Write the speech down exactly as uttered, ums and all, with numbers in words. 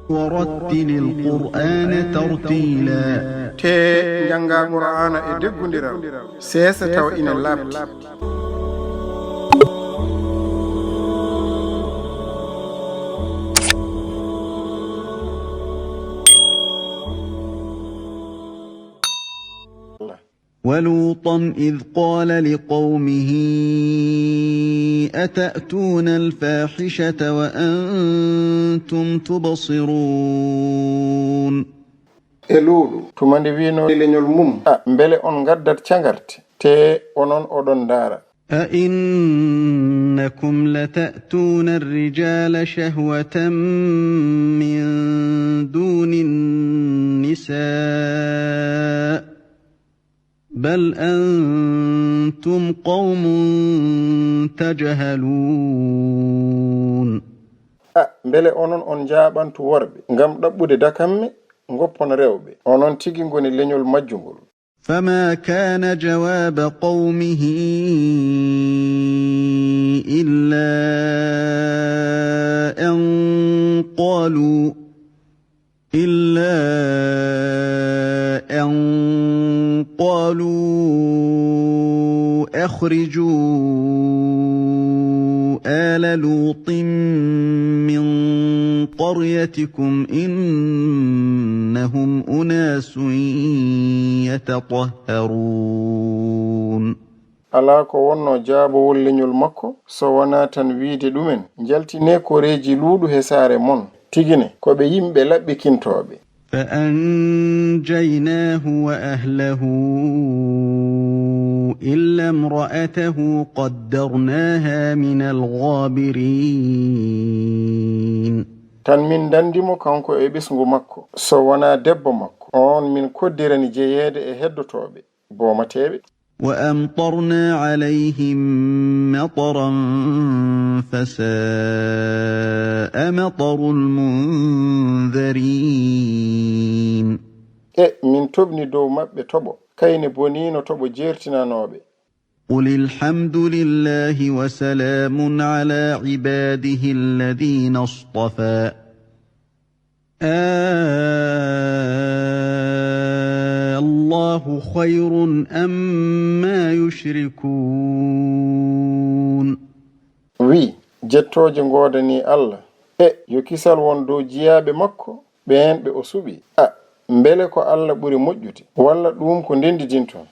ورتل القرآن ترتيلا. Tee njanngaa Qur'aana e deggundiral, seesa tawa ina laaɓti. ولوطا إذ قال لقومه أتأتون الفاحشة وأنتم تبصرون. E Luuɗu, tuma nde wi'noo e leñol mum, a, mbele on ngaddat cagarte, tee onon oɗon ndaara. أئنكم لتأتون الرجال شهوة من دون النساء بل أنتم قوم تجهلون. A, mbele onon on njaaɓantu worɓe ngam ɗaɓɓude dakamme, ngoppon rewɓe? Onon tigi ngoni leñol majjungol. فما كان جواب قومه إلا أن قالوا إلا أن قالوا أخرجوا آل لوط من قريتكم إنهم أناس يتطهرون. Alaa ko wonnoo jaabowol leñol makko, so wonaa tan wiide ɗumen, njaltinee koreeji Luuɗu he saare mon, tigi ne, ko ɓe yimɓe laɓɓikintooɓe. فأنجيناه وأهله إلا امرأته قدرناها من الغابرين. Tan min ndanndi mo kanko e ɓesngu makko, so wonaa debbo makko, oon min koddirani jeyeede e heddotooɓe, boomateeɓe. وأمطرنا عليهم مطرا فساء مطر المنذرين. E min toɓni dow maɓɓe toɓo, kayne boniino toɓo jeertinanooɓe. قل الحمد لله وسلام على عباده الذين اصطفى آه الله خير أما يشركون. Wi, jettooje ngoodanii Allah, e yo kisal won dow jiyaaɓe makko, ɓeen ɓe o suɓi. A, mbele ko Allah ɓuri moƴƴude, walla ɗuum ko ndenndidinton?